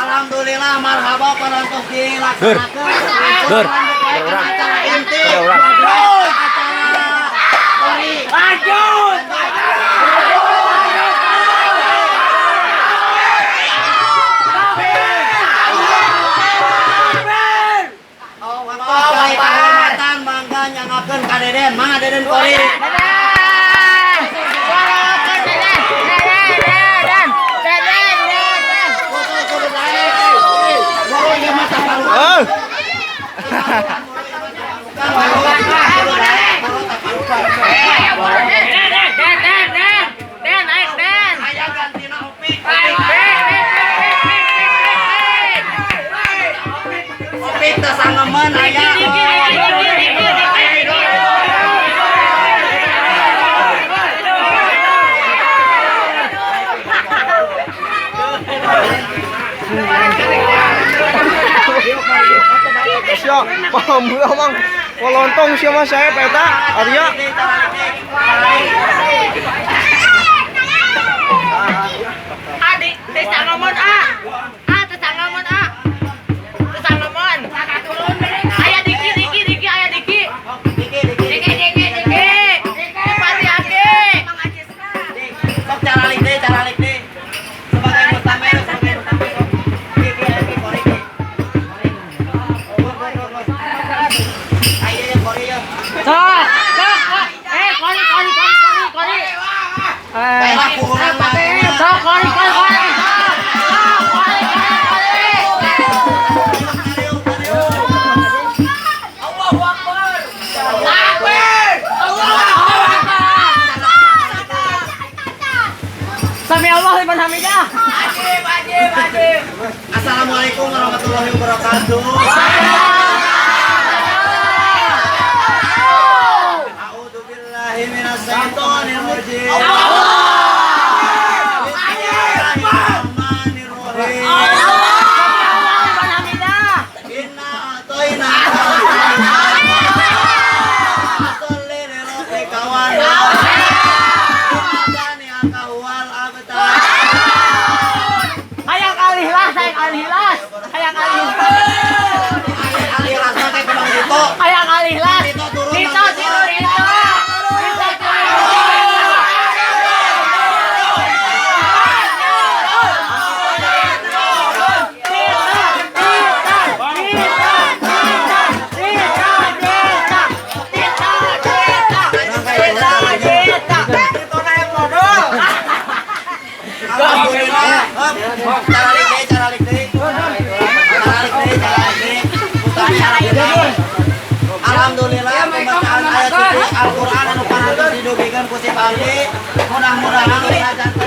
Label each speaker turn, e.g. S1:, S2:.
S1: Alhamdulillah marhaba parantos dilaksanakeun.
S2: Dur.
S1: Acara inti.
S2: Urang.
S1: Acara kori.
S3: Lanjut.
S1: Kehormatan mangga nyangakeun ka Deden, mangga Deden kori.
S2: Oh.
S1: Aya gantina Opik. Opik teh sangemeun aya.
S2: Sia, paham heula Mang. Walontong sia mah saep eta, Arya.
S3: Adik, teh ngomong ah. Ah, teh ngomong ah. Teh ngomong. Aya Diki, Diki, Diki, aya Diki.
S1: Diki, Diki.
S3: Diki, Diki, Diki. Diki Aki.
S1: Sok caralik deui, caralik deui. Sebagai mustamir, sebagai mustamir. Diki, Diki, kori, Diki. Kori. Gur, gur, gur, gur. Ayo, ya, kori, ya.
S3: Sok, sok. Eh, kori, kori, kori, kori, kori.
S1: Baiklah, ku urang mah.
S3: Sok, kori, kori, kori. Sok, kori, kori, kori.
S1: Tariuk, tariuk.
S3: Sami Allah liman hamidah.
S1: Assalamualaikum warahmatullahi wabarakatuh. A'udzubillahi minasyaitonir rajim. Bismillahirrahmanirrahim.
S3: Sami Allah liman hamidah.
S1: Inna a'tayna Fasholli lirabbika wanhar. Inna syani'aka huwal abtar.
S3: Hayang alihlas, hayang alihlas. Hayang alihlas.
S1: Alih rasa teh ke Bang Dito.
S3: Hayang alihlas.
S1: Dito turun,
S3: Dito,
S1: Bang
S3: Dito,
S1: Dito.
S3: Dito. Dito turun.
S1: Alhamdulillah. Caralik deui, caralik deui. Caralik deui, caralik deui. Alhamdulillah pembacaan ayat suci Al-Qur'an anu parantos didugikeun ku si Pandi. Mudah-mudahan bisa janten